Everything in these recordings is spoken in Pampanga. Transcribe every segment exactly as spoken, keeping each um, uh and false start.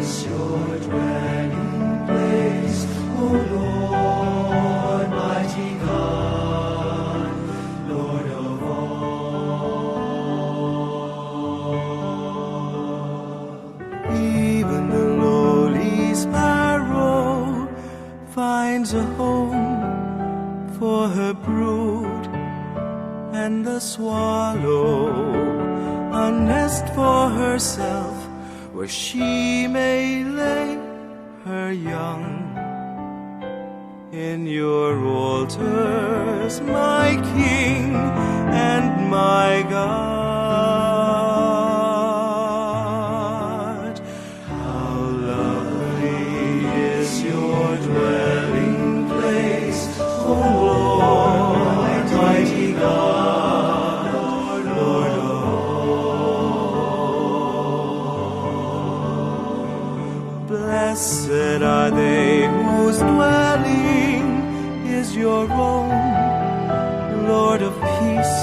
is your dwelling place, O Lord, mighty God, Lord of all. Even the lowly sparrow finds a home for her brood, and the swallow a nest for herself, where she may lay her young. In your altars, my King and my God, how lovely is your dwelling place, O Lord, mighty God, Lord of all. Blessed are they whose dwelling is your own, Lord of peace.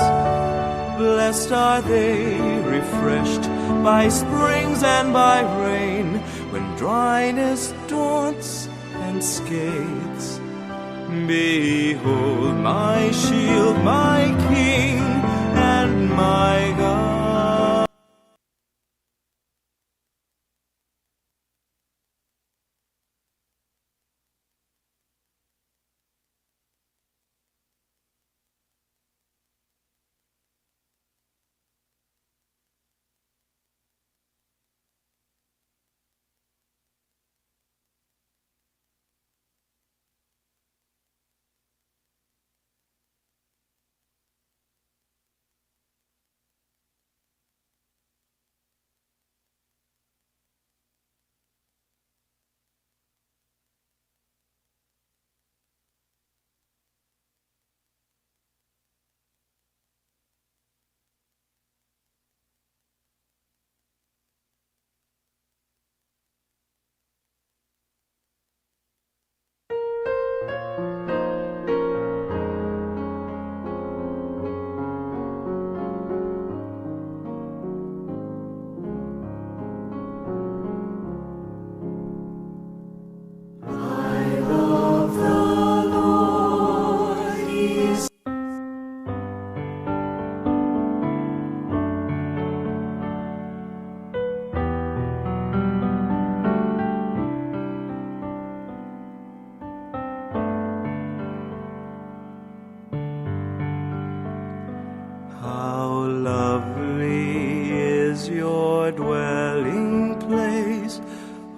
Blessed are they, refreshed by springs and by rain, when dryness daunts and scathes. Behold my shield, my King, and my God. How lovely is your dwelling place,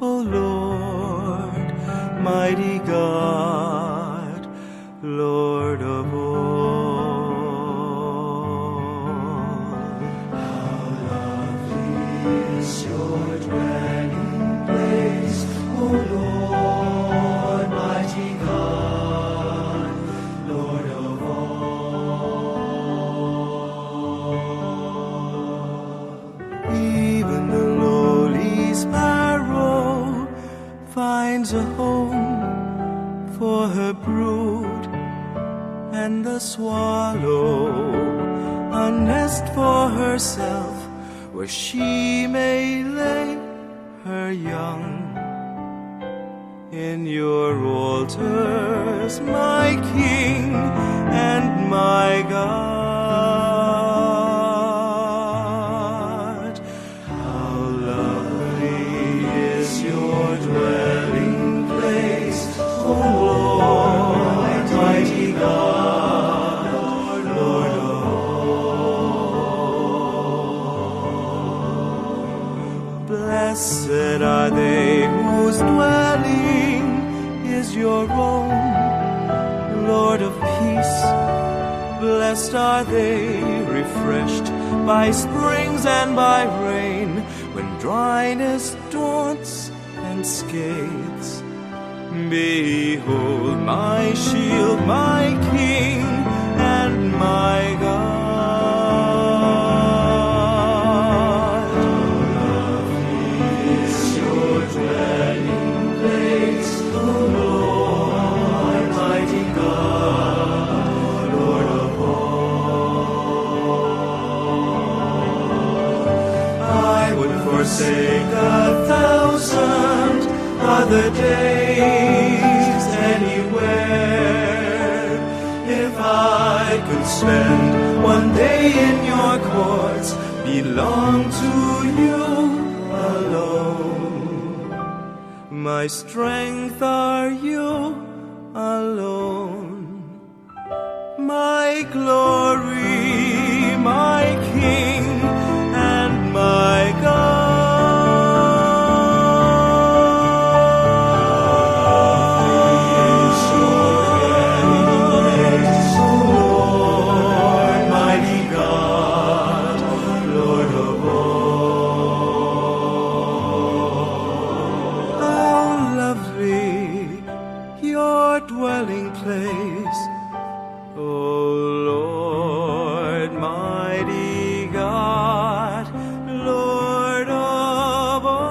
O Lord, mighty God, Lord of all. How lovely is your dwelling place, O Lord, mighty God, Lord of all. Even the lowly sparrow finds a home for her brood, and the swallow a nest for herself, where she may lay her young. In your altars, my King and my God, how lovely is your dwelling place, O Lord, mighty God, Lord of all. Blessed are they whose dwelling is your own, Lord of peace. Blessed are they, refreshed by springs and by rain, when dryness daunts and scathes. Behold my shield, my King, and my God. How lovely is your dwelling place, O Lord, mighty God, Lord of all. I would for Sake a thousand other days anywhere. If I could spend one day in your courts, belong to you alone. My strength are you alone. My glory, my King, and my God. Lord, mighty God, Lord of all. How lovely your dwelling place, O Lord, mighty God, Lord of all.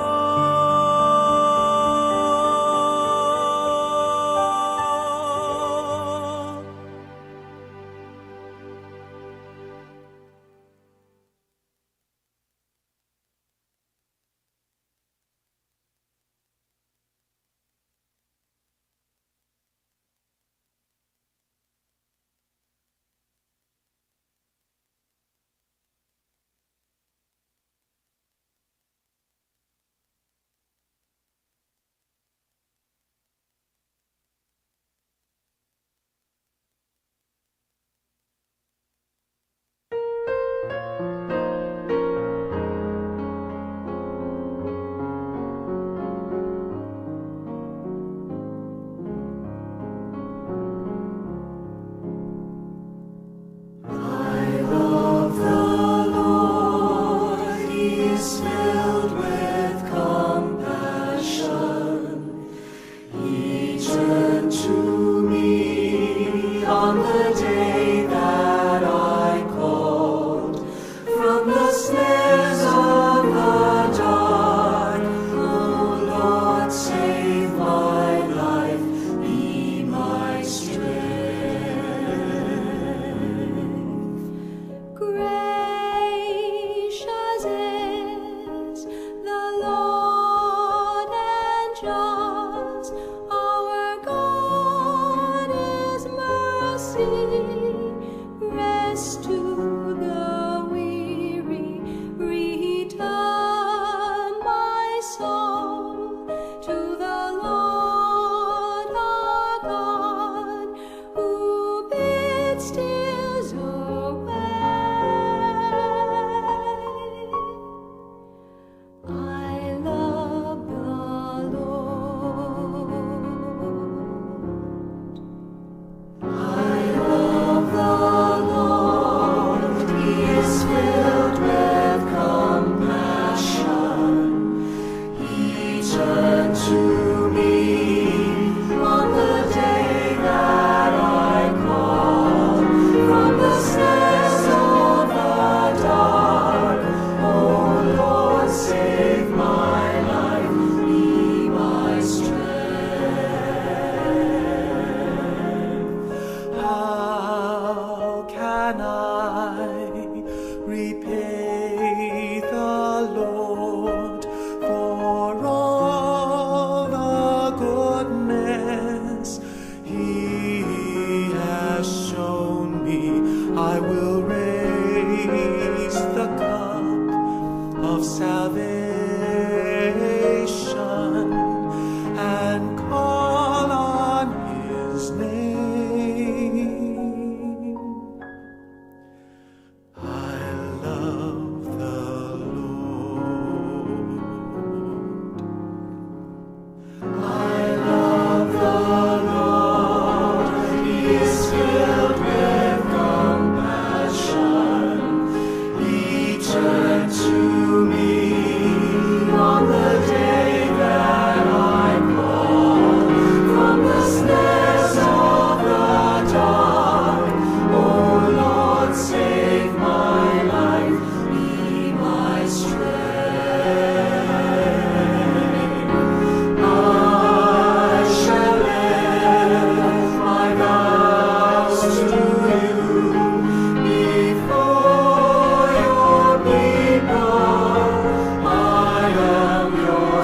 I love the Lord, He is filled with compassion. He turned to me on the day that I called. From the snares of the dark, O Lord, save my life, be my strength. Gracious is the Lord and just, our God is mercy, rest to the weary. Return, my soul, to the Lord our God, who bids tears away. I love the Lord.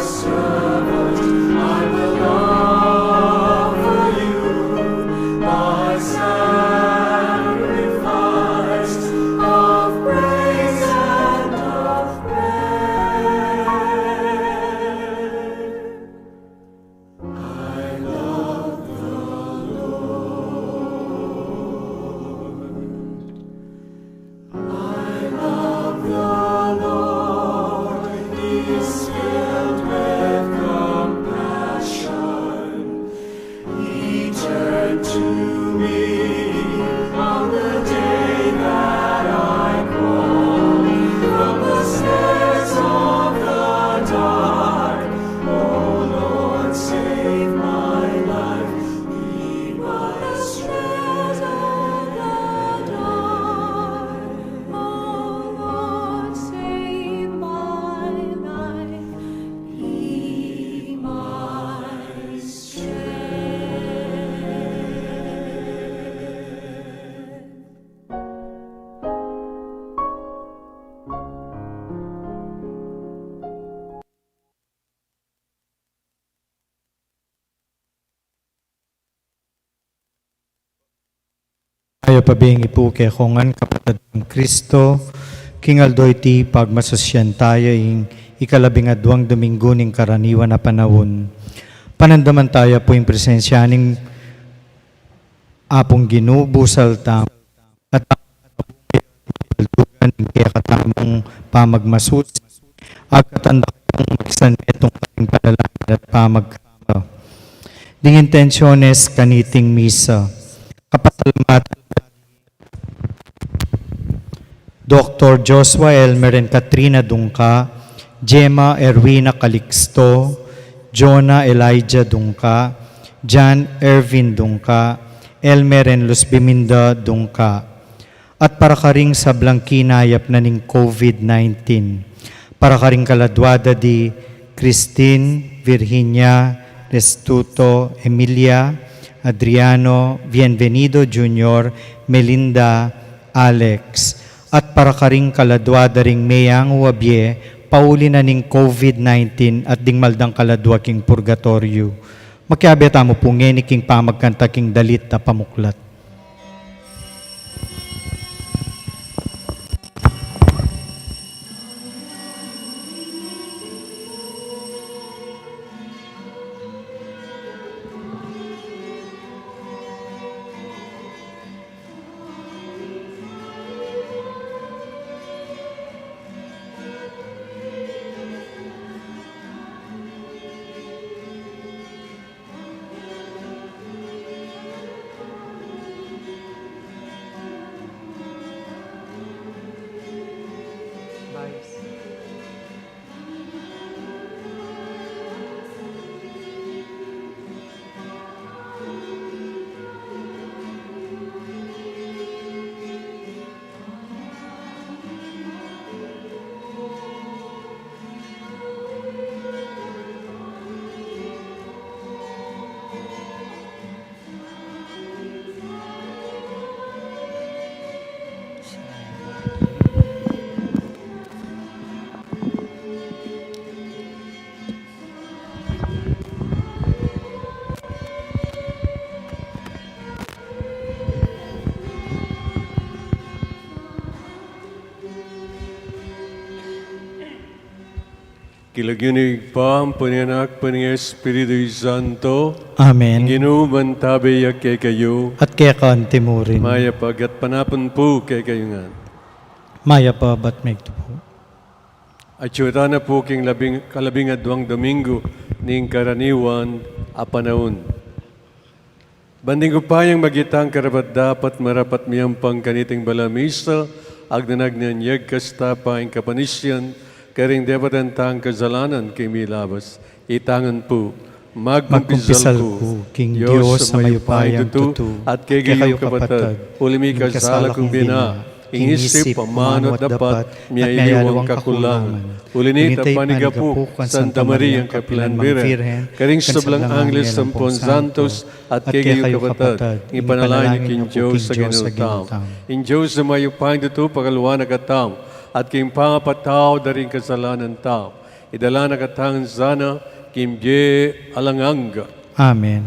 Servant, I will offer you my sacrifice of praise and of prayer. I love the Lord. I love the Lord. He is filled with compassion. He turned to me on the day that I called from the snares of the dark. O Lord, save my life. Be my strength. O Lord, save my life. Be my strength. Aya pa bengi pu kekong ngan, kapatad king Kristo, king aldo iti pagmasusyan taya ing ikalabing adwang Dominggu ning karaniwan a panaun. Panandaman taya pu ing presensya ning Apung Ginu, busal tamu, at aldugan ing kekatamung pamagmasusi, agkatan da kamung magsanmetung karing panalangin at pamagkaba. Ding intensiones kaniting misa. Kapasalamatan Doktor Joshua Elmer and Katrina Dungca, Gemma Erwina Calixto, Jonah Elijah Dungca, John Ervin Dungca, Elmer and Luz Biminda Dungca. At para karing sablang kinayap na ning COVID nineteen, para karing kaladwa da di Christine, Virginia, Restuto, Emilia, Adriano, Bienvenido Junior, Melinda, Alex, at para karing kaladwa da ring meyangu a bie pauli na ning COVID nineteen at ding maldang kaladwa king purgatoryu. Makiabe tamu pu ngeni king pamagkanta king dalit a pamuklat. King lagyu ning Ibpa, ampo ning Anak, ampo ning Espiritu Santo. Amen. Ing Ginu mantabe ya kekayu. At keka antimurin. Mayap a gatpanapun pu kekayu ngan. Mayap a bat megtupu. Atyu tana pu king labing, kalabing adwang Dominggu ning karaniwan a panaun. Ban ding upayang maging tang karapat-dapat marapat miyampang kaniting bala misa, agna nang anyag kastapa ing kapanisian karing depatan tang kasalanan king milabas. Itang ngan pu. Magkumpisal ku king Dios a mayupayang tutu, at kekayu kapatad, uli mi kasala kung bina, king isip, amanu at dapat, miyaliwang kakulangan. Uli na nita, panyawad ku kang Santa Maria, kapilan Birhen, karing sablang anghel ampong santos, at kekayu kapatad, ipanalangin yu king Dios a Ginu tamu. Ing Dios a mayupayang tutu, pakaluan na katamu, at king pangapatawad da ring kasalanan tamu, Idala na katamu sana king bie alang angga. Amen.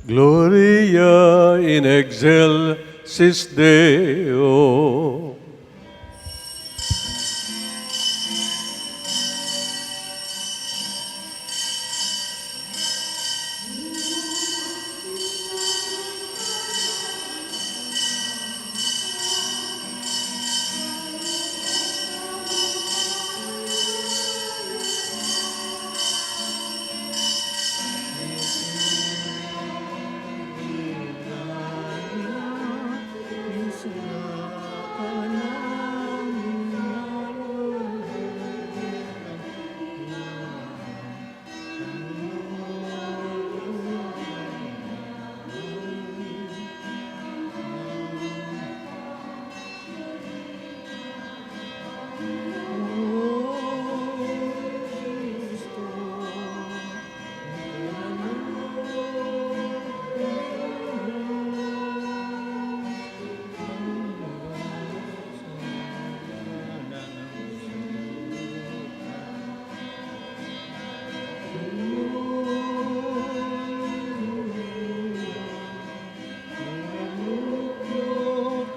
Gloria in excelsis Deo.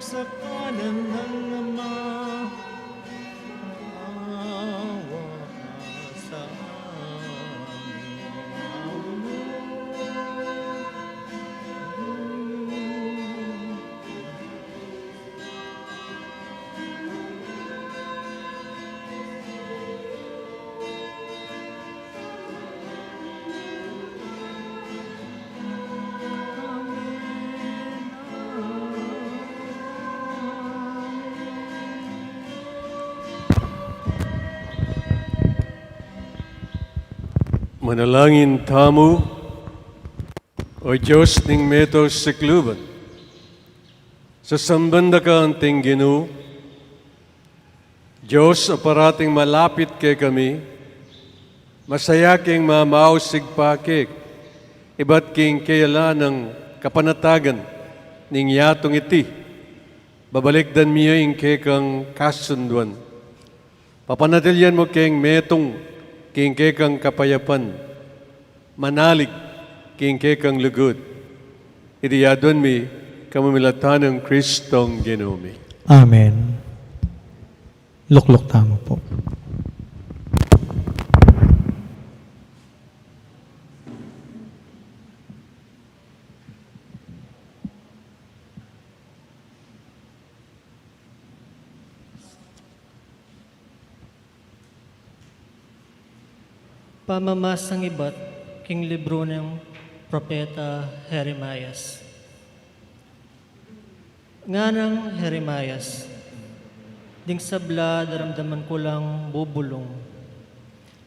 Sa kanan ng Ama, maawa ka sa amin. Manalangin tamu. O Dios ning meto sikluban, sasamban da ka anting Ginu, Dios a parating malapit kekami, masaya keng mamausig pa keka, ibat king kayala nang kapanatagan ning yatung iti, babalikdan mi ya ing kekang kasunduan. Papanatilian mu keng metung king kekang kapayapan, manalig king kekang lugud. Iti aduan mi kapamilatan nang Kristong Ginu mi. Amen. Lukluk tamu pu. Pamamasang ibat king libru nang Propeta Jeremias. Nganang Jeremias, ding sabla daramdaman ku lang bubulung.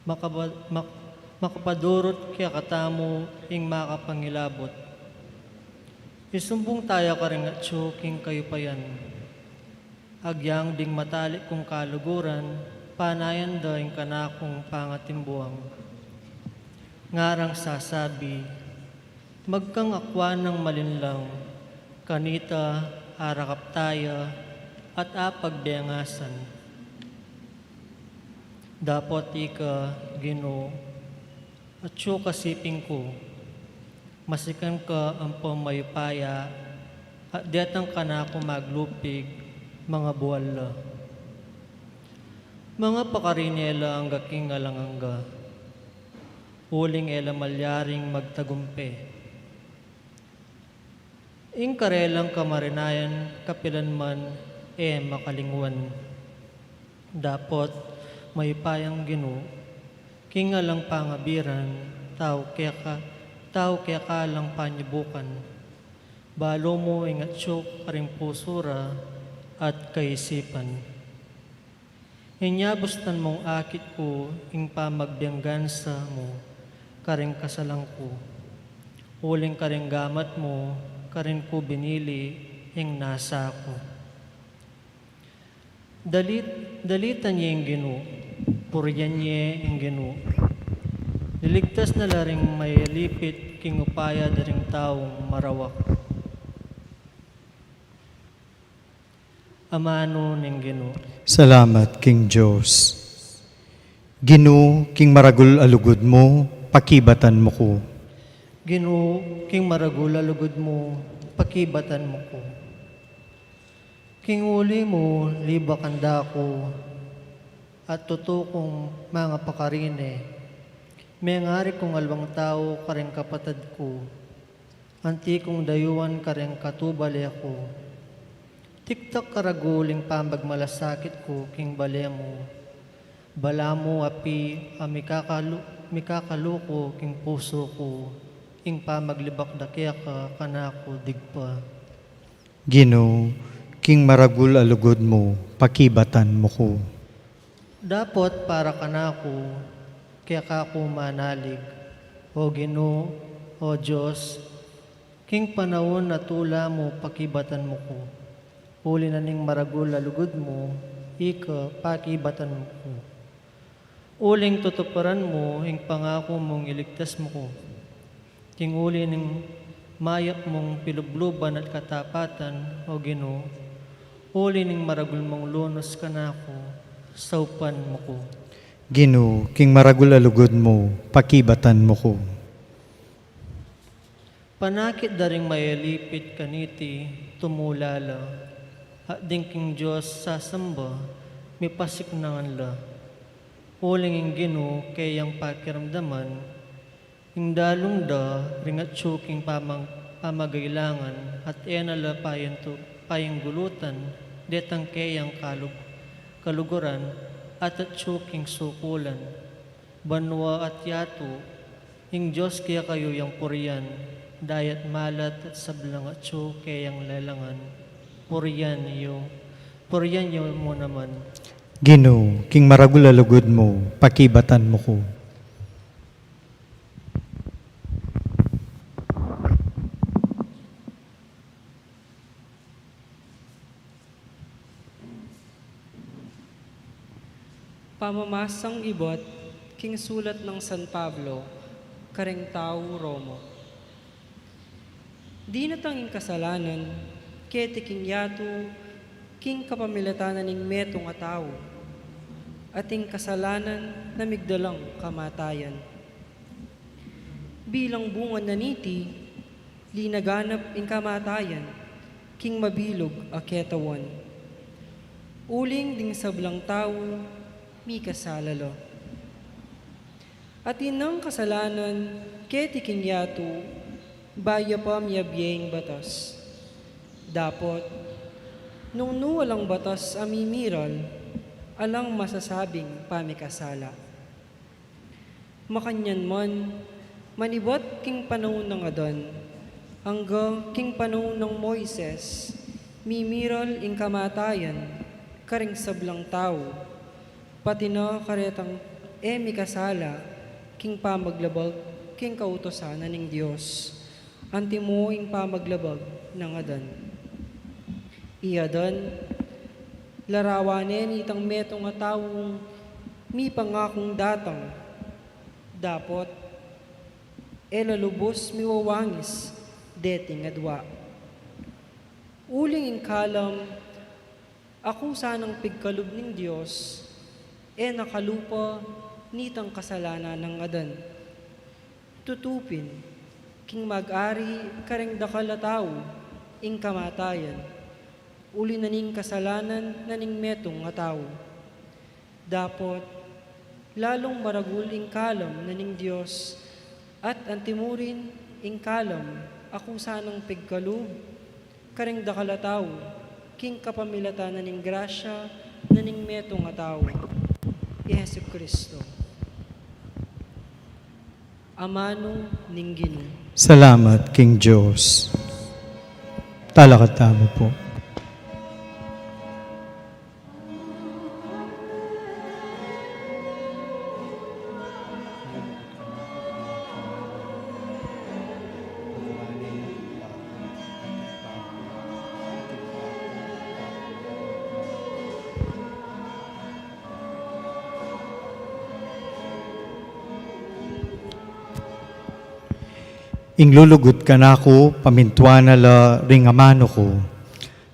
Makaba-, mak-, Makapadurut kekatamu ing makapangilabut. Isumbung taya karing atsu king kayupayan. Agyang ding matalik kung kaluguran, panayan da ing kanakung pangatimbuang. Ngarang sasabi, magkang akwa nang malinlang, kanita arakap taya at apagbengasan. Dapot ika, Ginu, atsu ka siping ku, masikan ka ampong mayupaya, at detang kanaku maglupig, mga bual la. Mga pakarine la angga king alang angga, uling e la malyaring magtagumpe. Ing karelang kamarinayan kapilan man e makalingwan. Dapot mayupayang Ginu, king alang pangabiran, tau keka, tau keka lang panyubukan. Balu mu ing atsu karing pusu ra at kaisipan. Inyabustan mung akit ku ing pamagbengansa mu karing kasalang ku, uling karing gamat mu karin ku binili ing nasa ku. Dalit, dalitan ye ing Ginu, purian ye ing Ginu. Liligtas na la ring mayalipit king upaya da ring taung marawak. Amanu ning Ginu. Salamat king Dios. Ginu, king maragul a lugud mu, pakibatan mu ku. Ginu, king maragul a lugud mu, pakibatan mu ku. King uli mu, libakan da ku, at tutu kung mga pakarine. Mengari kung alwang tau karing kapatad ku, anti kung dayuan karing katubale ku. Tiktak karagul ing pamagmalasakit ku king bale mu. Balamu api a mikakalu-, mikakaluku king pusu ku, ing pamaglibak da keka kanaku digpa. Ginu, king maragul a lugud mu, pakibatan mu ku. Dapot para kanaku, keka ku manalig, O Ginu, O Dios, king panaun a tula mu pakibatan mu ku. Uli na ning maragul a lugud mu, ika pakibatan mu ku. Uling tutuparan mu ing pangaku mung iligtas mu ku. King uli ning mayap mung pilubluban at katapatan, O Ginu, uli ning maragul mung lunus kanaku, saupan mu ku. Ginu, king maragul a lugud mu, pakibatan mu ku. Panakit da ring mayalipit kaniti tumula la, at ding king Dios sasamba, mipasiknangan la. Uling ing Ginu keyang pakiramdaman, ing dalung da ring atsu king pamang-, pamagailangan, at e na la payantu-, payanggulutan, detang keyang kalug-, kaluguran, at atsu king sukulan. Banua at yatu, ing Dios kekayu yang purian, dayat malat at sablang atsu keyang lelangan. Purian yu, purian yu mu naman. Ginu, king maragul a lugud mu, pakibatan mu ku. Pamamasang ibat king sulat nang San Pablo karing tau Roma. Dinatang ing kasalanan keti king yatu king kapamilatan na ning metung a tau, at ing kasalanan na migdalang kamatayan. Bilang bunga na niti, linaganap ing kamatayan king mabilug a ketawan. Uling ding sablang tau mikasala la. At inang kasalanan keti king yatu, baya pa miyabie ing batas. Dapot, nung nu alang batas a mimiral, alang masasabing pamikasala. Makanyan man, manibat king panaun nang Adan, angga king panaun nang Moises, mimiral ing kamatayan karing sablang tau, pati na karetang e mikasala, king pamaglabag king kautusan na ning Dios, antimo ing pamaglabag nang Adan. I Adan, larawan ne nitang metung a taung mipangakung datang, dapot e la lubus miwawangis deting adwa. Uling ing kalam a kusa nang pigkalub ning Dios, e na kalupa nitang kasalanan nang Adan. Tutu pin, king mag-ari kareng dakal a tau ing kamatayan, uli na ning kasalanan na ning metung a tau. Dapot lalung maragul ing kalam na ning Dios, at antimo rin ing kalam a kusa nang pigkalub kareng dakal a tau, king kapamilatan na ning grasya na ning metung a tau, i Jesucristo, amanu ning Ginu. Salamat king Dios. Talakad tamu pu. Ing lulugud kanaku, pamintuan na la ring amanu ku.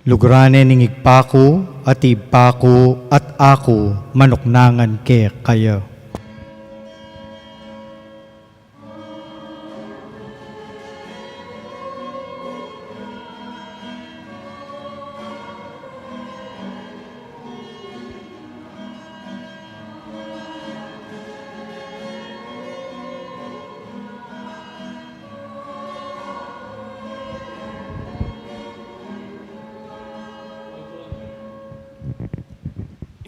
Luguran ne ning Ibpa ku, at Ibpa ku, at aku, manuknangan kekaya.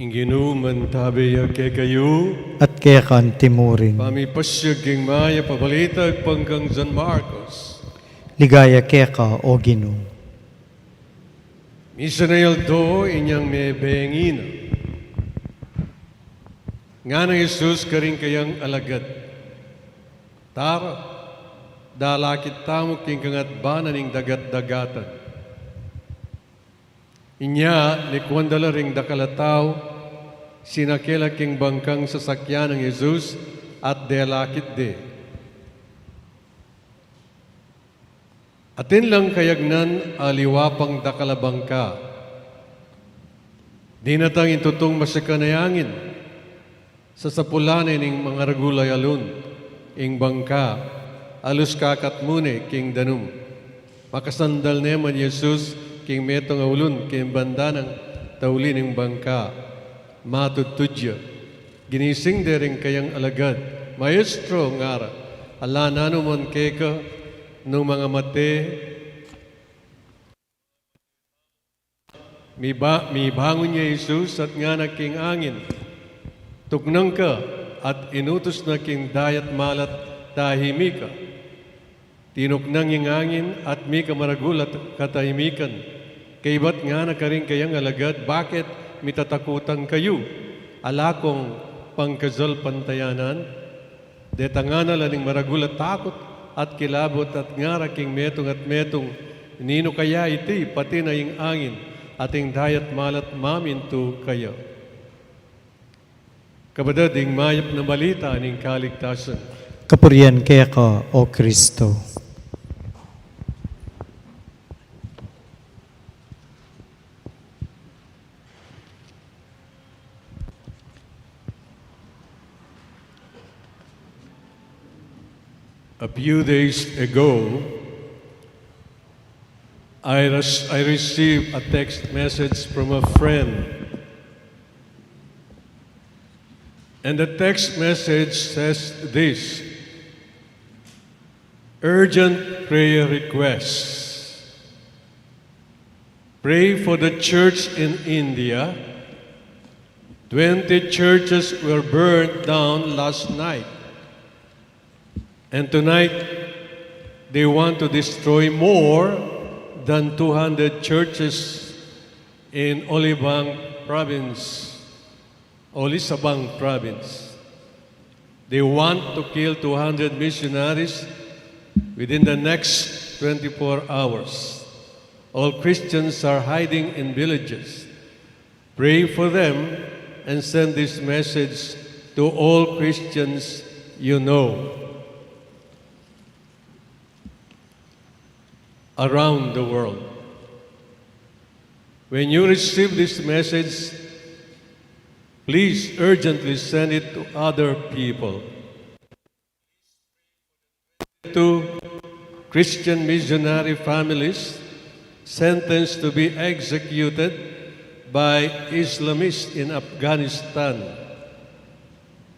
Ing Ginu mantabe ya kekayu. At keka antimurin. Pamipasyag king mayap a balita agpang kang San Marcos. Ligaya keka, o Ginu. Misan a aldo inyang mebengin na, nganang Jesus karing kayang alagad, "Tara, dalakit tamu king kangatba na ning dagat-dagatan." Inya likuan da la ring dakal a tau, sinake la king bangkang sasakyan nang Jesus, at delakit de. Atin lang kayagnan aliwa pang dakal a bangka. Dinatang ing tutung masikan a angin, sasapulan ne ning mangaragul a alun ing bangka, alus kakatmu ne king danum. Makasandal ne man i Jesus king metung a ulun king banda nang tauli ning bangka. Matudtud ya. Ginising de ring kayang alagad. "Maestro," ngara, "ala nanu man keka nung mangamate?" Miba-, mibangun ya i Jesus at ngana king angin, "Tuknang ka," at inutus na king dayat malat, "Tahimik ka." Tinuknang ing angin at mika maragul a katahimikan. Kaybat ngana karing kayang alagad, "Bakit mitatakutan kayu? Ala kong pangkasalpantayanan?" Detang ngana la ning maragul a takut at kilabut at ngara king metung at metung, "Ninu kaya iti? Pati na ing angin at ing dayat malat mamintu kaya." Kapatad, ing mayap na balita ning kaligtasan. Kapurian keka, o Kristo. A few days ago, I, res- I received a text message from a friend. And the text message says this: "Urgent prayer requests. Pray for the church in India. Twenty churches were burned down last night. And tonight, they want to destroy more than two hundred churches in Olibang province, Olisabang province. They want to kill two hundred missionaries within the next twenty-four hours. All Christians are hiding in villages. Pray for them and send this message to all Christians you know around the world. When you receive this message, please urgently send it to other people. To Christian missionary families sentenced to be executed by Islamists in Afghanistan.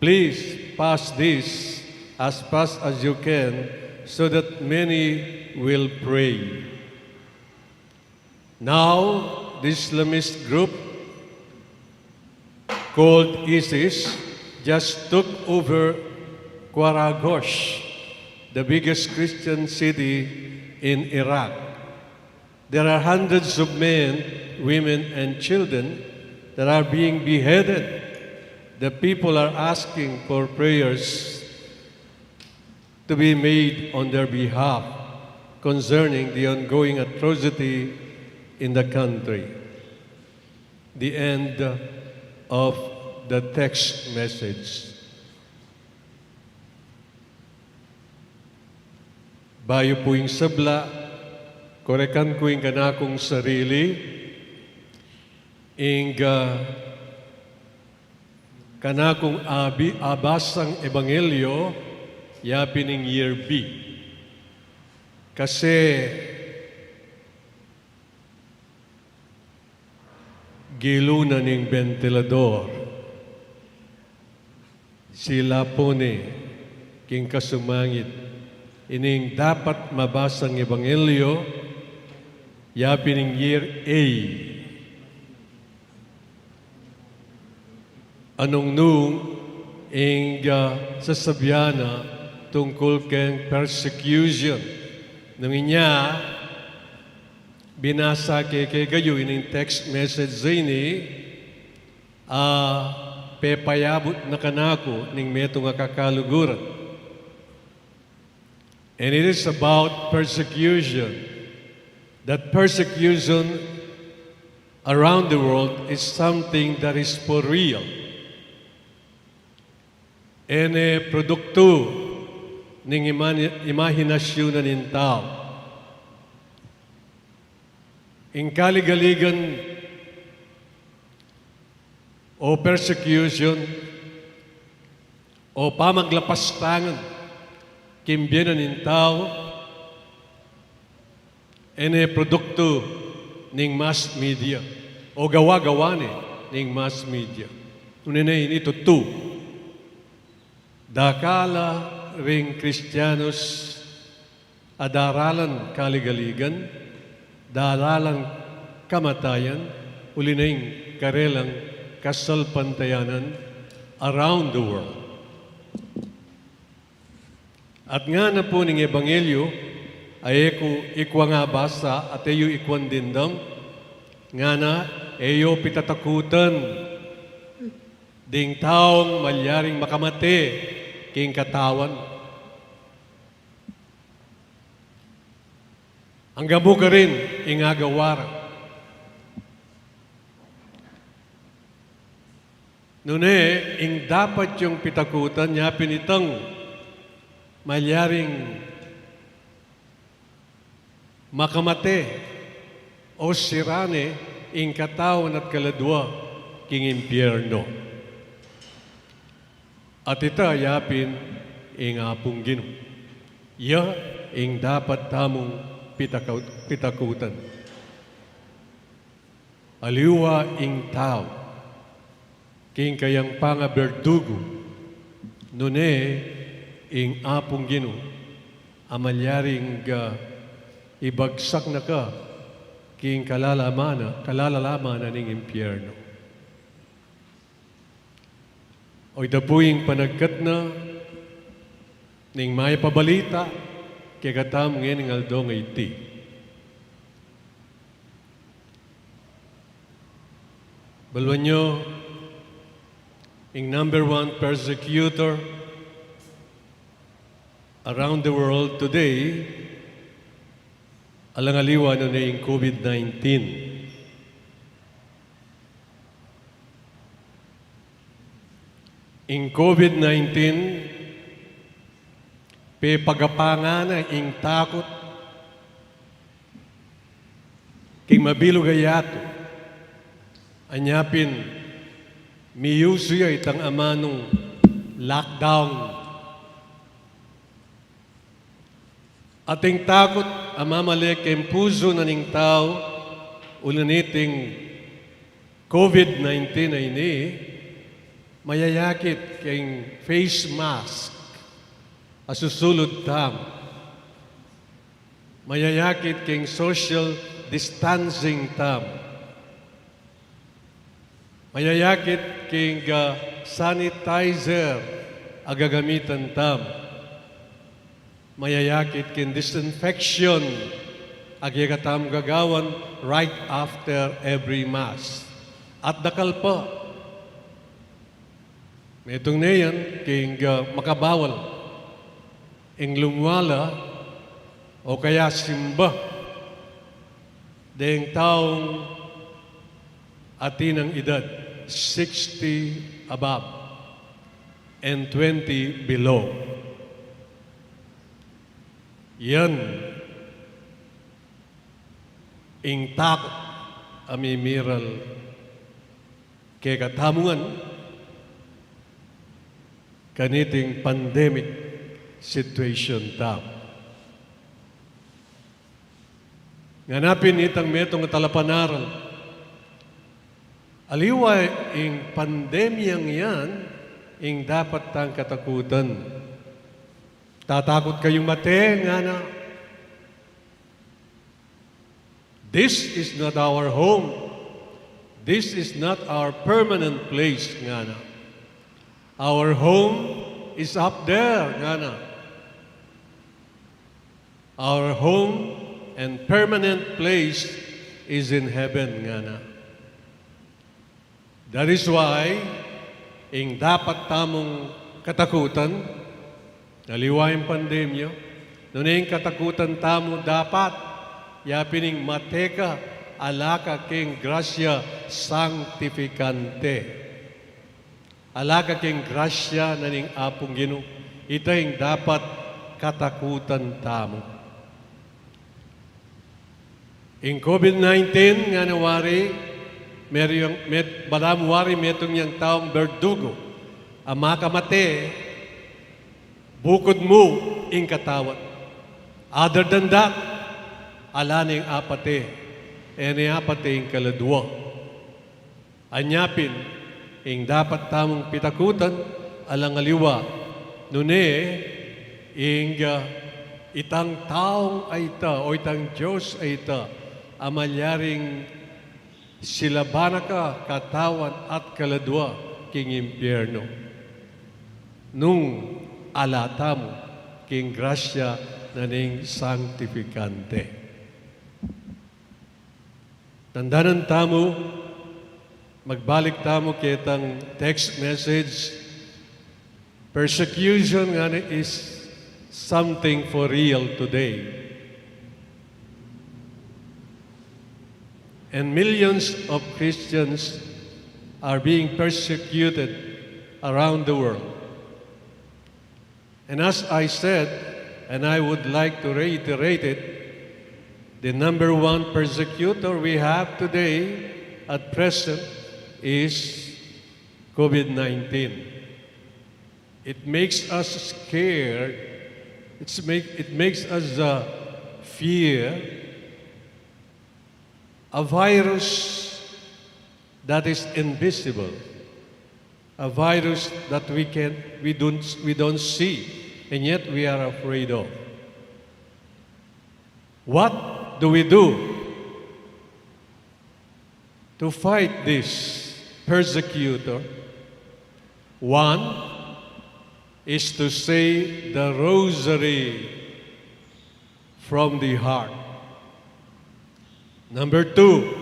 Please pass this as fast as you can so that many will pray. Now, the Islamist group called ISIS just took over Karagosh, the biggest Christian city in Iraq. There are hundreds of men, women, and children that are being beheaded. The people are asking for prayers to be made on their behalf concerning the ongoing atrocity in the country. The end of the text message. Bayu pu ing sabla, korekan ku ing kanakung sarili, ing, ah, kanakung abi-, abasang ebanghelyo, yapin ing Year B. Kasi gilu na ning bentilador, silapun ne king kasumangit ining dapat mabasang ebanghelyo, yapin ing Year A. Anung nung ing, ah, sasabian na tungkul keng persecution. Nung inya, binasa ke kekayu ining text message ini, ah, pepayabut na kanaku ning metung a kakaluguran. And it is about persecution. That persecution around the world is something that is for real. E ne produktu ning imani-, imahinasyun na ning tau. Ing kaligaligan o persecution o pamaglapastangan king bie na ning tau, e ne produktu ning mass media o gawa-gawa ne ning mass media. Nune ne ini tutu. Dakal la ring Kristianus a daralan kaligaligan, daralan kamatayan, uli na ing karelang kasalpantayanan around the world. At ngana pu ning ebanghelyo, a e ku ikwa nga basa at e yu ikwan dindam, ngana e yu pitatakutan ding taung malyaring makamate king katawan. Angga mu karin ing agawa ra. Nune, ing dapat yung pitakutan yapin itang malyaring makamate o sira ne ing katawan at kaladwa king impyerno. At ita yapin ing Apung Ginu. Ya ing dapat tamung pitaka-, pitakutan. Aliwa ing tau king kayang pangaberdugu, nune ing Apung Ginu a malyaring, ah, ibagsak na ka king kalalamanan, kalalamanan ning impyerno. O ita pu ing panagkat na ning mayap a balita kekatamu ngening aldo a iti. Balu yu, ing number one persecutor Around the world today, alang aliwa nune ing COVID nineteen. Ing COVID nineteen, pepagapanga na ing takut king mabilug a yatu. Anya pin, miyusu ya itang amanung lockdown. Ating takut a mamale king pusu na ning tau, uli na niting COVID nineteen a ini, mayayakit king face mask a susulud tamu. Mayayakit king social distancing tamu. Mayayakit king, ah, sanitizer a gagamitan tamu. Mayayakit king disinfection a kekatamung gagawan right after every mass. At dakal pa, metung ne yan king, ah, makabawal ing lumwala o kaya simba deng taung atin nang edad sixty above and twenty below. Yan ing takut a mimiral kekatamu ngan kaniting pandemic situation tamu. Ngana pin itang metung a talapanaral, aliwa ing pandemyang yan ing dapat tang katakutan. Tatakut kayung mate, ngana. This is not our home. This is not our permanent place, ngana. Our home is up there, ngana. Our home and permanent place is in heaven, ngana. That is why, ing dapat tamung katakutan, aliwa ing pandemya, nune ing katakutan tamu dapat, yapin ing mate ka, ala ka king grasya sanctificante. Ala ka king grasya na ning Apung Ginu, ita ing dapat katakutan tamu. Ing COVID nineteen, ngana wari, metung, met, balamu wari metung yang taung berdugo a makamate, bukud mu ing katawan. Other than that, ala neng apate, e ne apate ing kaladua. Anya pin, ing dapat tamung pitakutan, alang aliwa, nune, ing, ah, itang taung a ita, o itang Dios a ita, a malyaring silaban na ka katawan at kaladua king impyernu. Nung ala tamu king grasya na ning sanctificante. Tandanan tamu, magbalik tamu ketang text message. Persecution ngana is something for real today. And millions of Christians are being persecuted around the world. And as I said, and I would like to reiterate it, the number one persecutor we have today at present is COVID nineteen. It makes us scared. It's make, it makes us, uh, fear a virus that is invisible, a virus that we can, we don't, we don't see, and yet we are afraid of. What do we do to fight this persecutor? One is to say the rosary from the heart. Number two,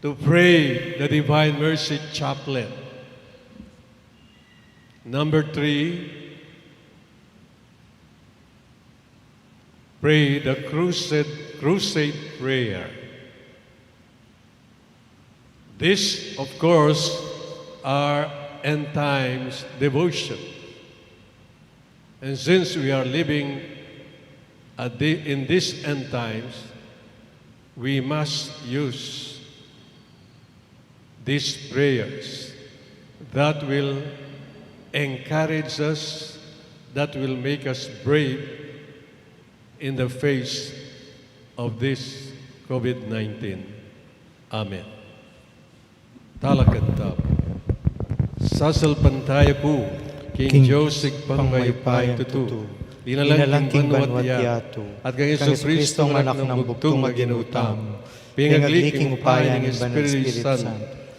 to pray the Divine Mercy Chaplet. Number three, pray the crusade, crusade prayer. These, of course, are end times devotion. And since we are living at the, in these end times, we must use these prayers that will encourage us, that will make us brave in the face of this COVID nineteen. Amen. Talakad tamu. Sasalpantaya ku king Dios Ibpang mayupayang tutu, linalang king banua at yatu, at kang Jesucristo, Anak nang bugtung a Ginu tamu, pengagli king upaya ning Espiritu Santo,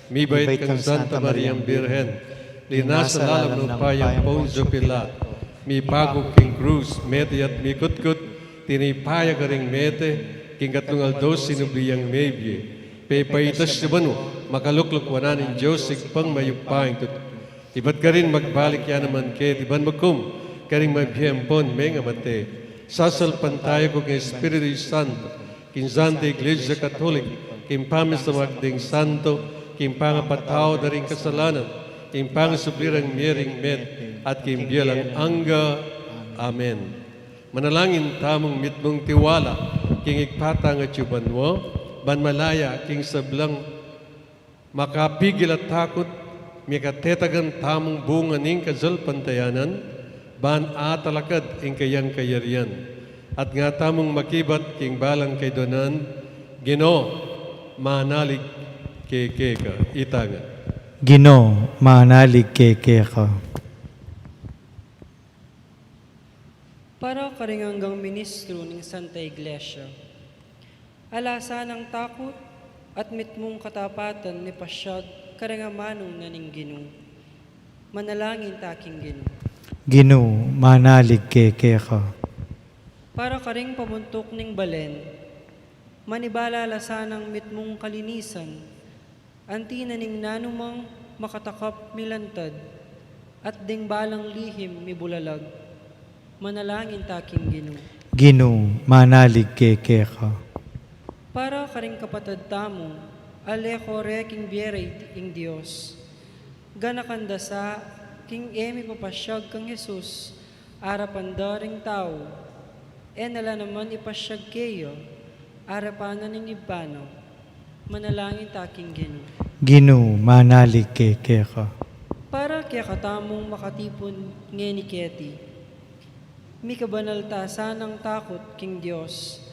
mibait kang Santa Mariang Birhen, linasa lalam ning upaya nang Poncio Pilato, mipaku king krus, mete at mikutkut, tinipa ya karing mete, king katlung aldo sinubli yang mebie, pepaitas ya banua, makalukluk wanan ning Dios Ibpang mayupayang tutu. Ibat karin magbalik ya naman keti ban mukum karing mabie ampon mengamate. Sasalpantaya ku king Espiritu Santo, king Santa Iglesia Katolik, king pamisamak ding santo, king pangapatawad da ring kasalanan, king pangasubli rang mie ring mete, at king bie alang angga. Amen. Manalangin tamung mitmung tiwala king Ibpa tang atsu banua, ban malaya king sablang makapigil a takut, mikatetagan tamung bunga ning kasalpantayanan, ban atalakad ing kayang kayarian. At nga tamung makibat king balang kayduanan, Ginu, manalig keke ka. Ita ngan. Ginu, manalig keke ka. Para karing anggang ministru ning Santa Iglesia. Ala sanang takut at mitmung katapatan mipasyag karing amanu na ning Ginu. Manalangin ta king Ginu. Ginu, manalig keke ka. Para karing pamuntuk ning balen, manibala la sanang mitmung kalinisan, anti na ning nanumang makatakap milantad, at ding balang lihim mibulalag. Manalangin ta king Ginu. Ginu, manalig keke ka. Para karing kapatad tamu a leko re king bie ra ing Dios, ganakan da sa king e mipapasyag kang Jesus arapan da ring tau, e na la naman ipasyag keya arapan na ning Ibpa na. Manalangin ta king Ginu. Ginu, manalig keke ka. Para kekatamung makatipun ngeni keti, mikabanal ta sanang takut king Dios,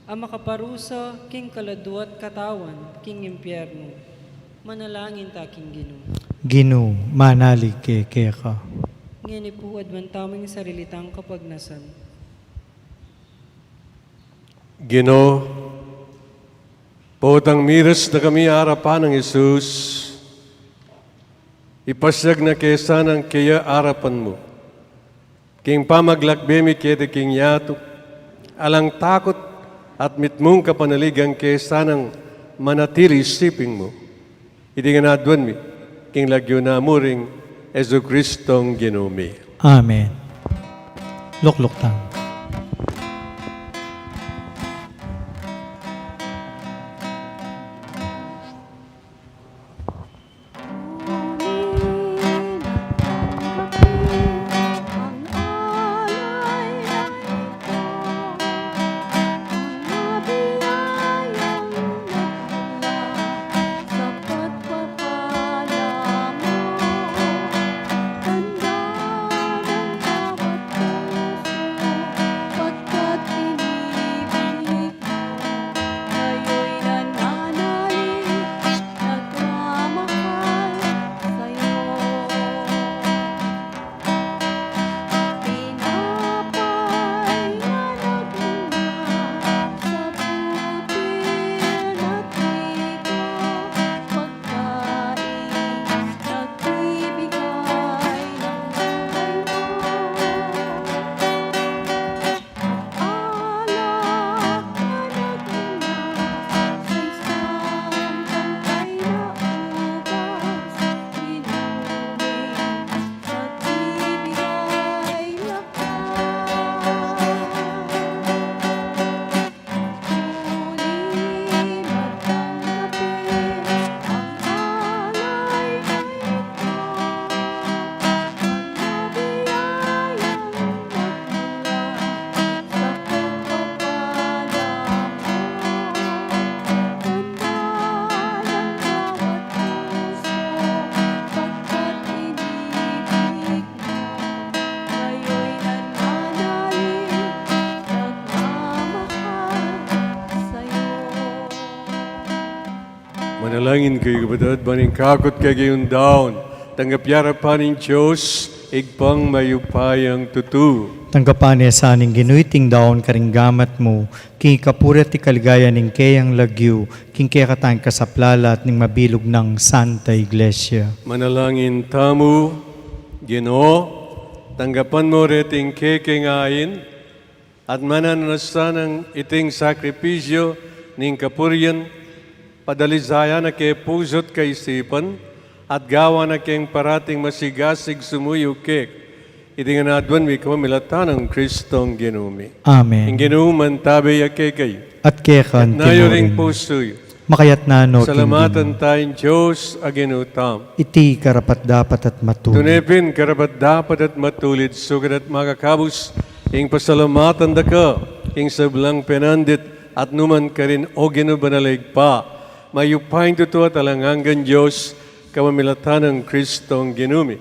a makaparusa king kaladua at katawan king impyernu. Manalangin ta king Ginu. Ginu, manalig keke ka. Ngeni pu, adwan tamu ing sarili tang kapagnasan. Ginu, potang miras da kami arapan nang Jesus, ipasyag na ke sanang keya arapan mu. King pamaglakbe mi keti king yatu, alang takut at mitmung kapanaligan ke sanang manatili siping mu. Iti ngan aduan mi king lagyu na mu ring Jesucristong Ginu mi. Amen. Lukluk tamu. Manalangin kayu, kapatad, ban ing kakut kekayung daun, tanggap ya king arapan ning Dios, Ibpang mayupayang tutu. Tanggapan na sa ning Ginu iting daun karing gamat mu, king kapurian at kaligayan ning keyang lagyu, king kekatamung kasaplalan at ning mabilug nang Santa Iglesia. Manalangin tamu. Ginu, tanggapan mu reting kekeng ain, at mananu na sanang iting sakripisyu ning kapurian, padalisayan na ke pusu't kaisipan, at gawan na keng parating masigasig sumuyu keka. Iti ngan aduan mi kapamilatan nang Kristong Ginu mi. Amen. Ing Ginu mantabe ya kekayu. At keka naman. At nayu ring pusu yu. Makayatna no king Ginu. Salamatan taya ing Dios a Ginu tamu. Iti karapat-dapat at matulid. Tune pin karapat-dapat at matulid, sukat at makakabus, ing pasalamatan da ka king sablang penandit at nu man karin, o Ginu banal a Ibpa, mayupayang tutu at alang anggang Dios, kapamilatan nang Kristong Ginu mi.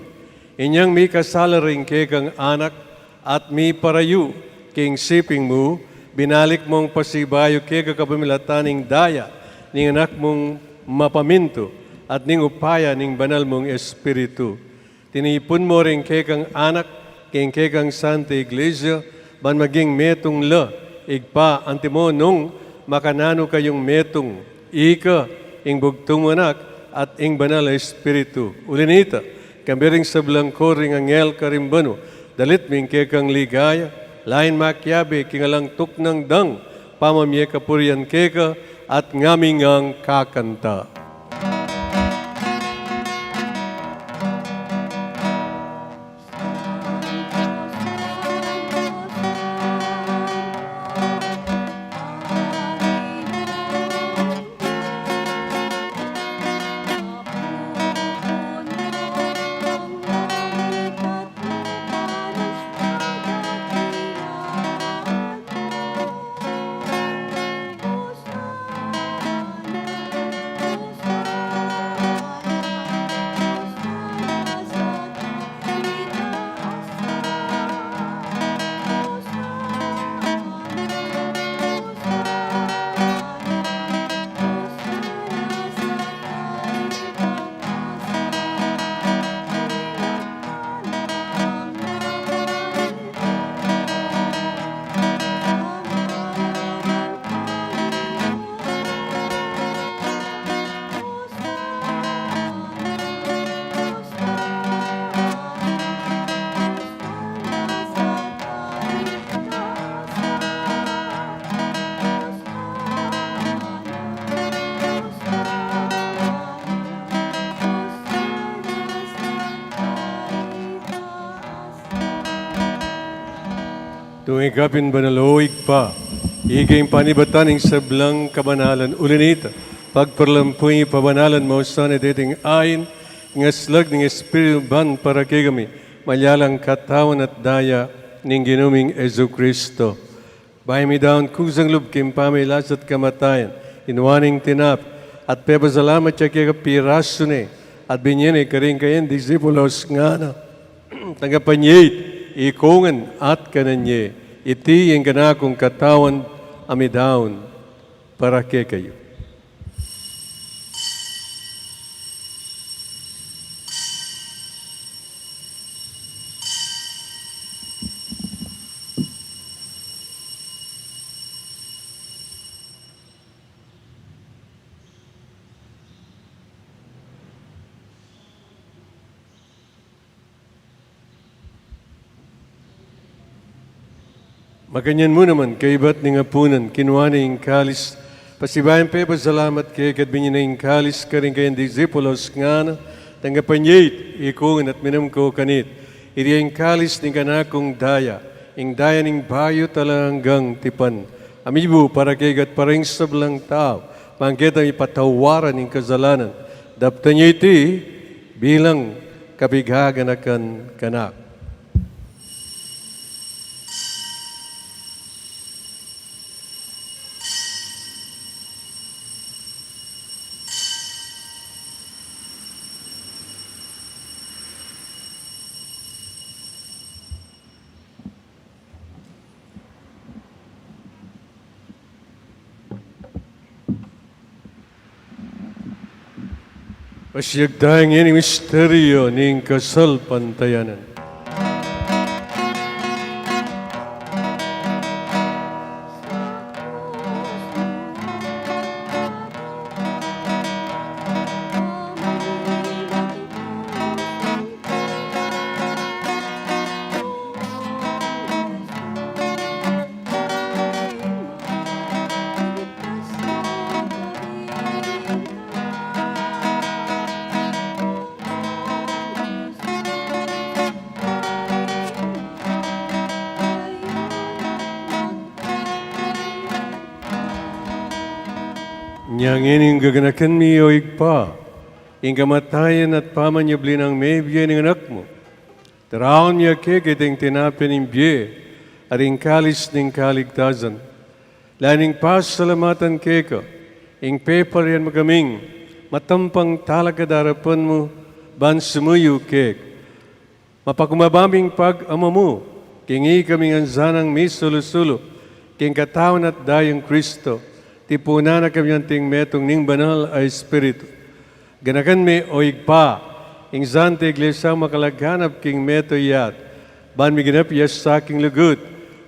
Inyang mikasala ring kekang anak at miparayu king siping mu, binalik mung pasibayu keka kapamilatan ning daya ning Anak mung mapamintu at ning upaya ning Banal mung Espiritu. Tinipun mu ring kekang anak king kekang Santa Iglesia, ban maging metung la, Ibpa, antimo nung makananu kayung metung, ika, ing bugtung mung Anak, at ing Banal a Espiritu. Uli na nita, kambe ring sablang koro ring anghel karing banua, dalit mi ing kekang ligaya, lain makiabe king alang tuknang dang pamamie kapurian keka, at ngami ngang kakanta. Tungi ka pin banal, o Ibpa, ika ing panibatan ning sablang kabanalan. Uli na nita, pagparalampu ing pabanalan mu sana deting ain, ing aslag ning Espiritu ban para kekami, malyalang katawan at daya ning Ginu ming Jesucristo. Bayu mi daun kusang lub king pamagkasakit at kamatayan, kinua ne ing tinape, at pepasalamat ya keka, pirasu ne, at binye ne karing kayang disipulos, ngana: Tanggapan ye iti, ikongan at kanan ye. Iti ing kanakung katawan a midaun para kekayu. Makanyan mu naman, kaybat ning apunan, kinua ne ing kalis, pasibayu yang pepasalamat keka, binye ne ing kalis karing kayang disipulos, ngana: Tanggapan ye iti, ikongan at minum kayu kaniti. Iti ing kalis ning kanakung daya, ing daya ning bayu at alang anggang tipan, a mibu para kekayu at para king sablang tau, ban keta ipatawaran ing kasalanan. Daptan ye iti bilang kapaganakan kanaku. Pasiag taya ngeni ing misteryu ning kasalpantayanan. Inya ngeni gaganakan mi, o Ibpa, ing kamatayan at pamanyubli nang mebie ning Anak mu. Taraun mi keka iting tinape ning bie at ing kalis ning kaligtasan. Lalu ning pasalamatan keka, ing peparian mu kaming matampang talakad king arapan mu ban sumuyu keka. Mapakumbaba ming pag-amamu king ikaming ansanang misulu-sulu king katawan at dayang Kristo, tipunan na kami anting metung ning Banal a Espiritu. Ganakan me, o Ibpa, ing Santa Iglesia makalaganap king metung yat, ban miganap ya sa king lugud,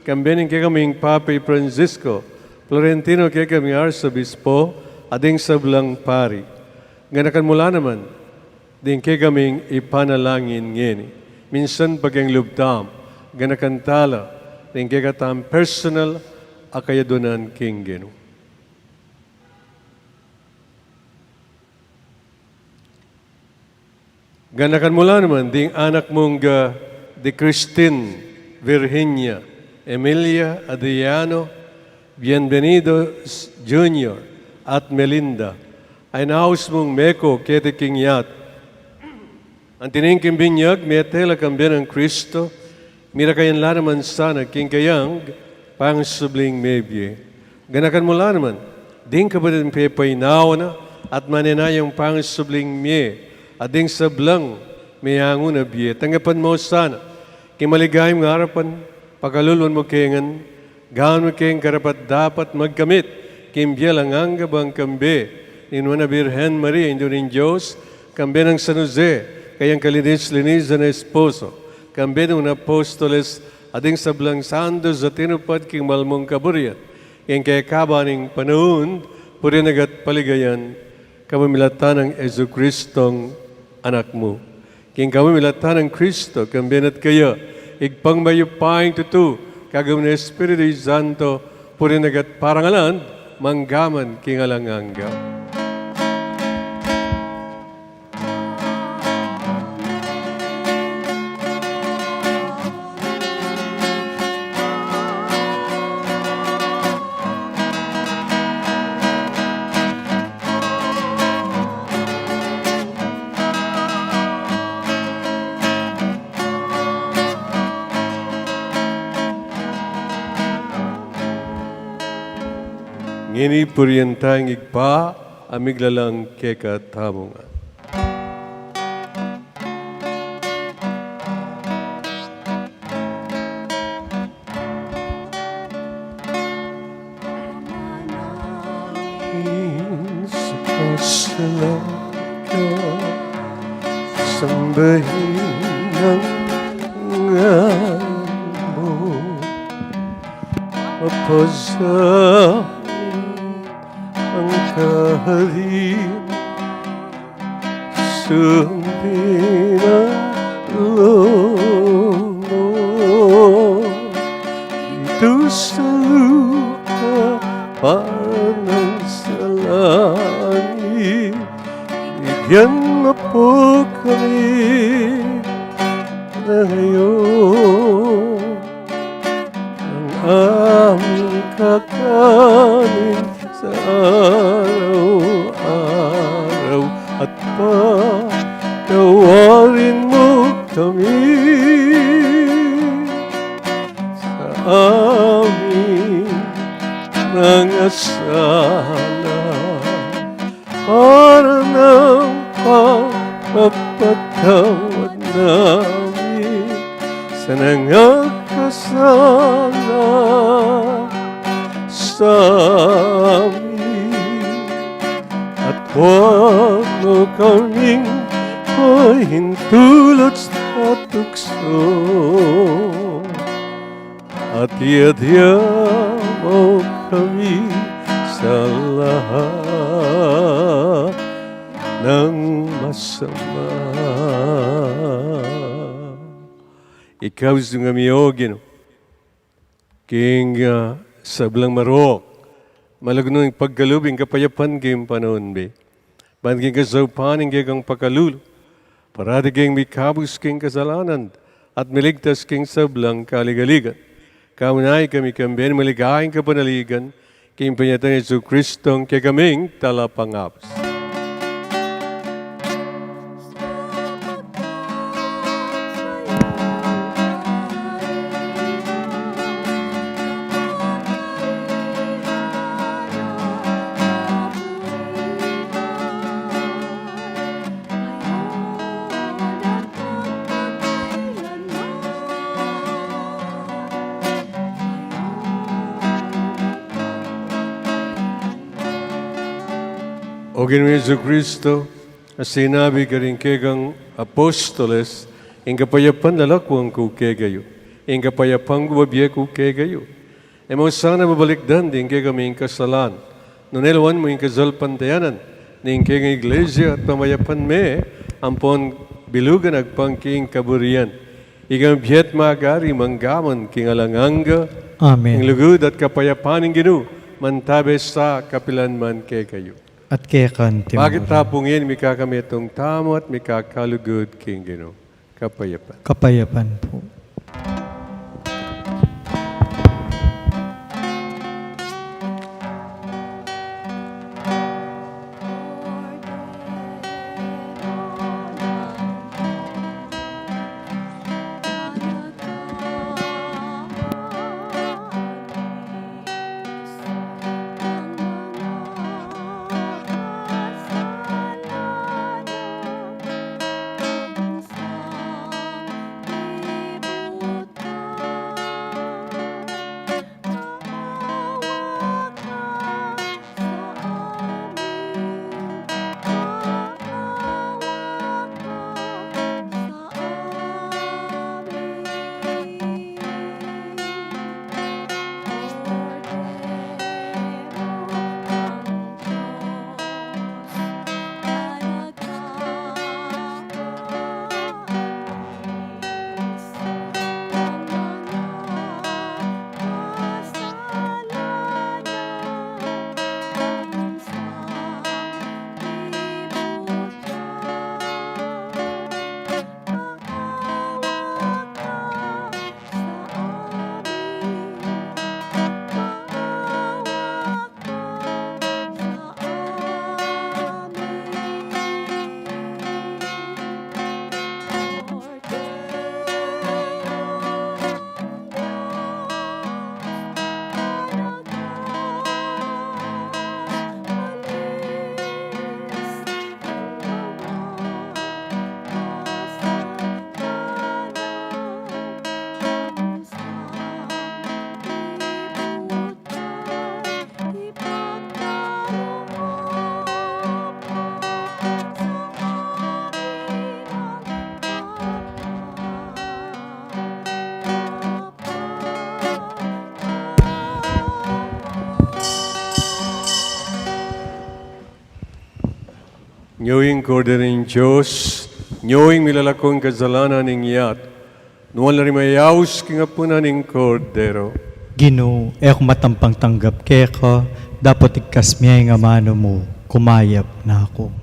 kambe ning kekaming Papa i Francisco, Florentino kekaming Arsobispo, at ding sablang pari. Ganakan mu la naman ding kekaming ipanalangin ngeni, minsan pa king lub tamu, ganakan tala ding kekatang personal a kayadunan king Ginu. Ganakan mu la naman ding anak mung, ah, di Christine, Virginia, Emilia, Adriano, Bienvenido Junior, at Melinda, a inaus mung meko keti king yat. Anti ning king binyag, mete la kambe nang Kristo, mirakayan la naman sana king kayang pangasubling mebie. Ganakan mu la naman ding kapatad ming pepainawa na at manenayang pangasubling mie, at ding sablang meangu na bie. Tanggapan mu sana king maligayang arapan, pakaluluan mu kami ngan, gawan mu kaming karapat-dapat magkamit king bie alang angga bang kambe ning Nuan a Birhen Maria, Indu ning Dios, kambe nang San Jose, kayang kalinis-linisan a esposo, kambe nung apostoles, at ding sablang santos a tinupad king mal mung kaburian, king kekaban ning panaun, purian at kaligayan, kapamilatan nang Jesucristong Anak mu. King kapamilatan nang Kristo, kambe na at kaya, Ibpang mayupayang tutu, kagum ning Espiritu Santo, purian at parangalan, mangga man king alang angga. Ngeni purian taya ing Ibpa a miglalang kekatamu ngan. Sa kasalan ka, sambahin ang ngalan mo. Mapasain ang kaharian, sundin ang loob mo. Dito sa lupa, para nang sa langit, bigyan mo po kami ngayon ng aming kakanin sa araw-araw, at patawarin mo kami sa aming mga sala, para ng pagpapatawad namin sa nangakasala sa amin. At Huwag mo kaming pahintulut sa tukso, at iadya mo kami sa lahat ng masama. Ikabus mu kami, O Ginu, king, ah, sablang marok, malugud mung pagkalub ing kapayapan king panaun mi. Ban king kasaupan ning kekang pakalulu, parati kaming mikabus king kasalanan at miligtas king sablang kaligaligan. Kamunayan mi kambe ning maligayang kapanaligan, king panyatang Jesucristo a kekaming Talapangabus. O Ginu Jesucristo, a sinabi karing kekang apostoles, ing kapayapan lalakuan ku kekayu, ing kapayapan ku bibie ku kekayu. E mu sana babalikdan ding kekaming kasalan, nune lawan mu ing kasalpantayanan ning kekang Iglesia at pamayapan me ampon bilugan agpang king kaburian. Ika a mabie at magari mangga man king alang angga. Amen. Ing lugud at kapayapan ning Ginu mantabe sa kapilan man kekayu. At keka naman. Bakit tapungi, mikakami atung tamu at mikakalugud king Ginu. Kapayapan. Kapayapan pu. Nyo ing Kordero ning Dios, nyo ing milalako king kasalanan ning yatu. Nuan la ring mayaus king apunan ning Kordero. Ginu, e ku matampang tanggap keka, dapot igkas me ing amanu mu, kumayap na ku.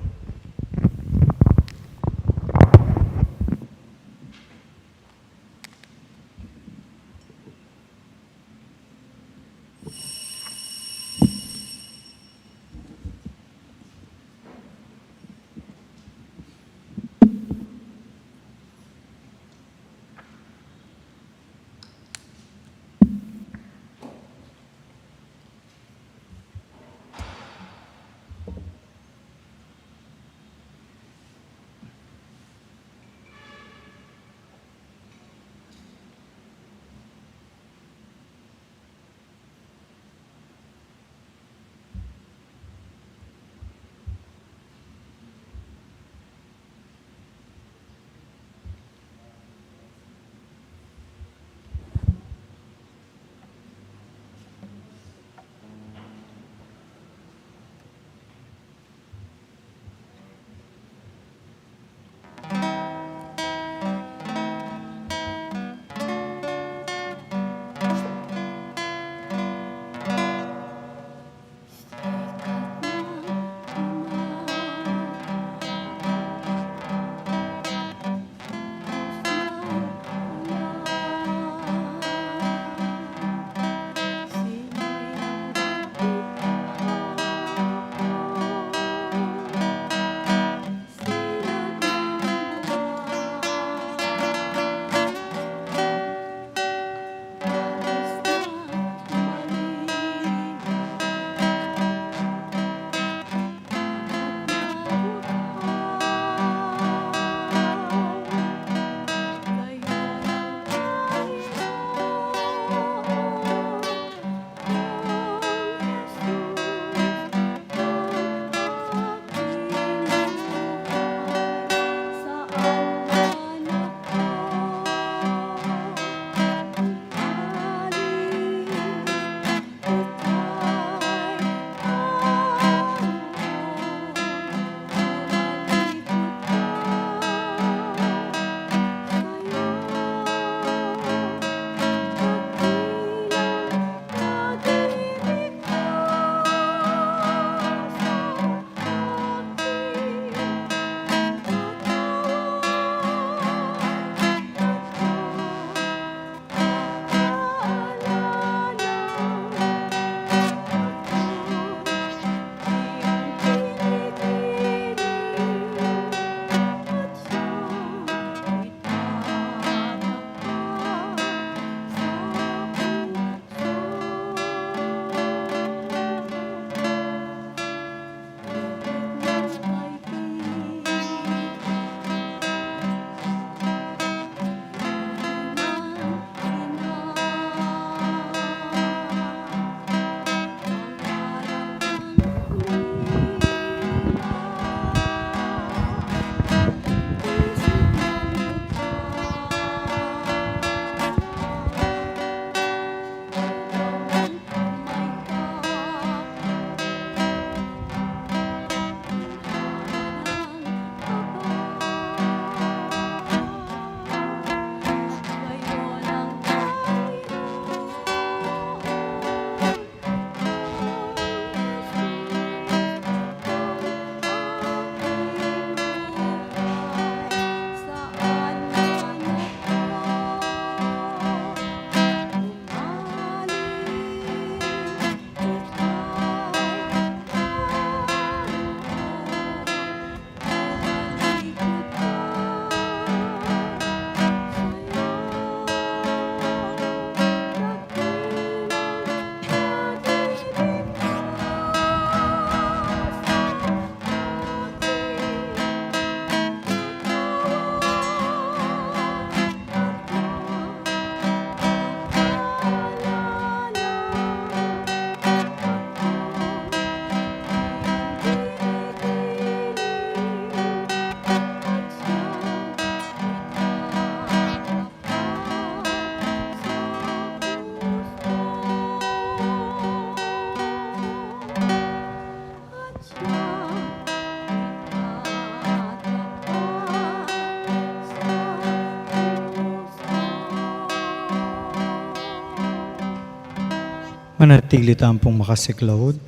Manatili tampong makasiklaud.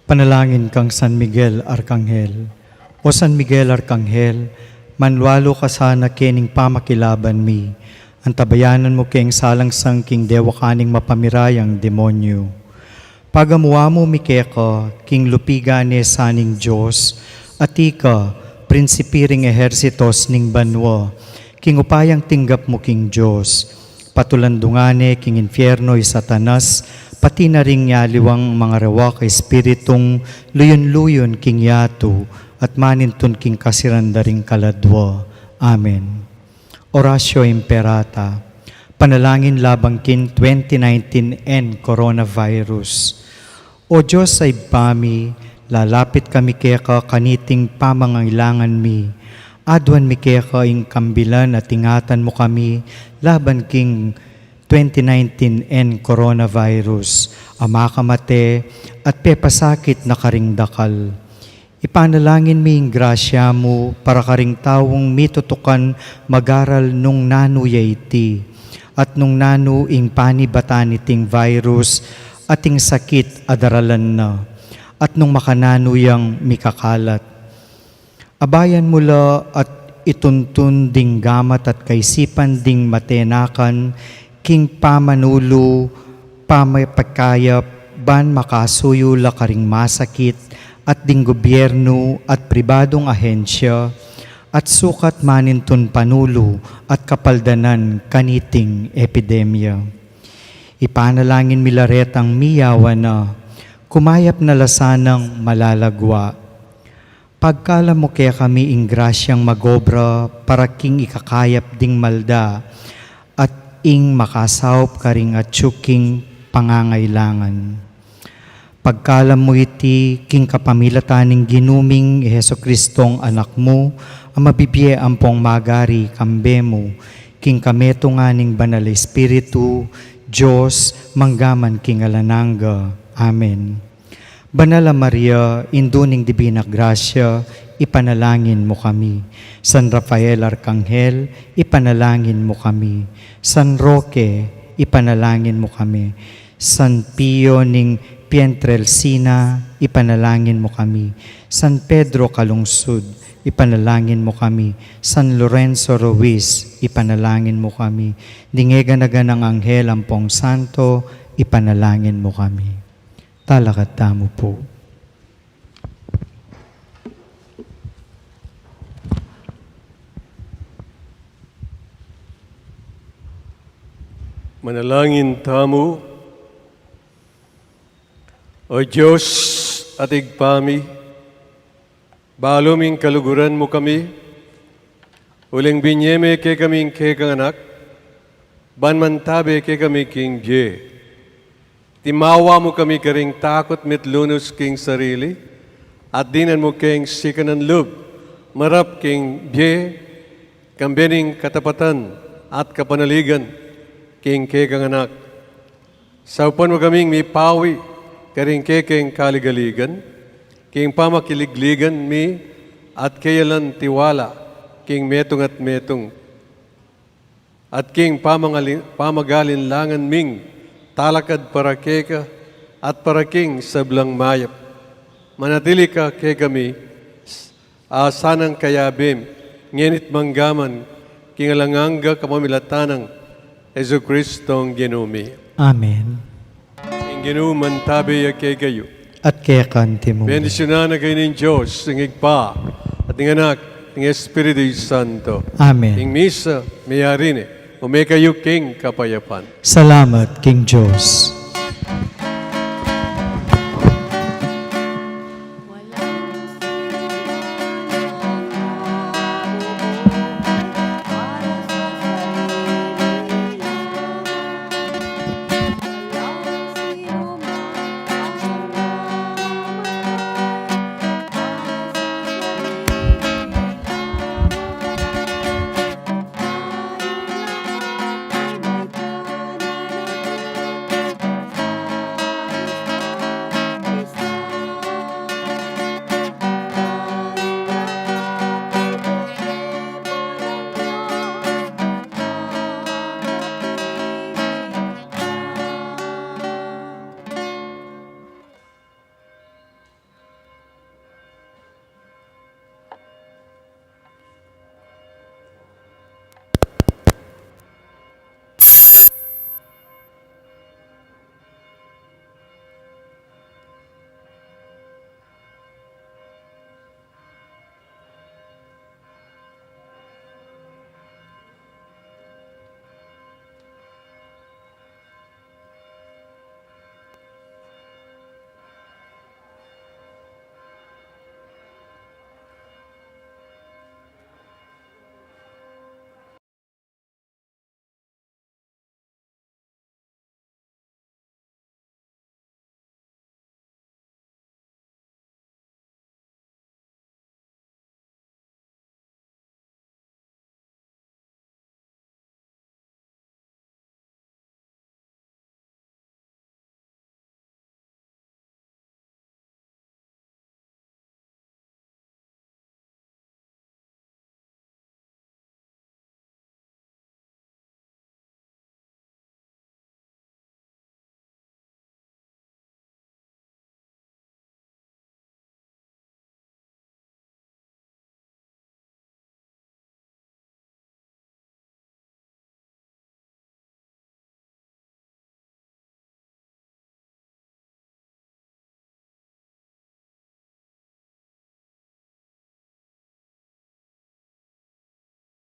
Panalangin kang San Miguel Arkanghel. O San Miguel Arkanghel, manwalu ka sana kening pamakilaban mi. Antabayanan mu keng salangsang king dewakan ning mapamirayang demonyu. Pagamu-amu mi keka king lupigan ne saning Dios, at ika, prinsipi ring ehersitos ning banua, king upayang tinggap mu king Dios. Patulandungan ne king infierno i Satanas, pati na ring aliwang mangarawak a espiritung luyun-luyun king yatu, at manintun king kasiran da ring kaladua. Amen. Oratio Imperata. Panalangin laban king twenty nineteen N coronavirus. O Dios a Ibpa mi, lalapit kami keka kaniting pamangailangan mi. Aduan mi keka ing kambilan at ingatan mu kami laban king twenty nineteen N coronavirus, a makamate at pepasakit na karing dakal. Ipanalangin mi ing grasya mu para karing taung mitutukan mag-aral nung nanu ya iti, at nung nanu ing panibatan niting virus at ing sakit a daralan na, at nung makananu yang mikakalat. Abayan mu la at ituntun ding gamat at kaisipan ding matenakan king pamanulu, pamapakayap, ban makasuyu la karing masakit, at ding gobyernu at pribadung ahensya, at sukat manintun panulu at kapaldanan kaniting epidemya. Ipanalangin mi la retang miyawan na, kumayap na la sanang malalagwa. Pagkalam mu kekami ing grasyang mag-obra para king ikakayap ding malda at ing makasaup karing atyu king pangangailangan. Pagkalam mu iti king kapamilatan ning Ginu ming Jesucristong Anak mu, a mabibie ampong magari kambe mu, king kametungan ning Banal a Espiritu, Dios, mangga man king alang angga. Amen. Banal a Maria, Indu ning Dibina Grasya, ipanalangin mu kami. San Rafael Arkanghel, ipanalangin mu kami. San Roque, ipanalangin mu kami. San Pio ning Pietrelcina, ipanalangin mu kami. San Pedro Calungsod, ipanalangin mu kami. San Lorenzo Ruiz, ipanalangin mu kami. Ding eganaganang anghel ampong santo, ipanalangin mu kami. Talakad tamu pu. Manalangin tamu. O Dios at Ibpa mi, balu ming kaluguran mu kami, uling binie me kekami ing kekang Anak, ban mantabe kekami king bie. Timawa mu kami karing takut me't lunus king sarili, at dinan mu keng sikanan lub marap king bie, kambe ning katapatan at kapanaligan king kekang Anak. Saupan mu kaming mipawi karing kekeng kaligaligan, king pamakiligligan mi at keyalan tiwala king metung at metung, at king pamangali-, pamagalinlangan ming talakad para keka at para king sablang mayap. Manatili ka kekami, a sanang kayabe mi, ngeni't mangga man, king alang angga kapamilatan nang Jesucristong Ginu mi. Amen. Ing Ginu mantabe ya kekayu. At keka naman. Bendisyunan na kayu ning Dios, ing Ibpa, at ing Anak, at ing Espiritu Santo. Amen. Ing misa, meyari ne, ume kayu king kapayapan. Salamat king Dios.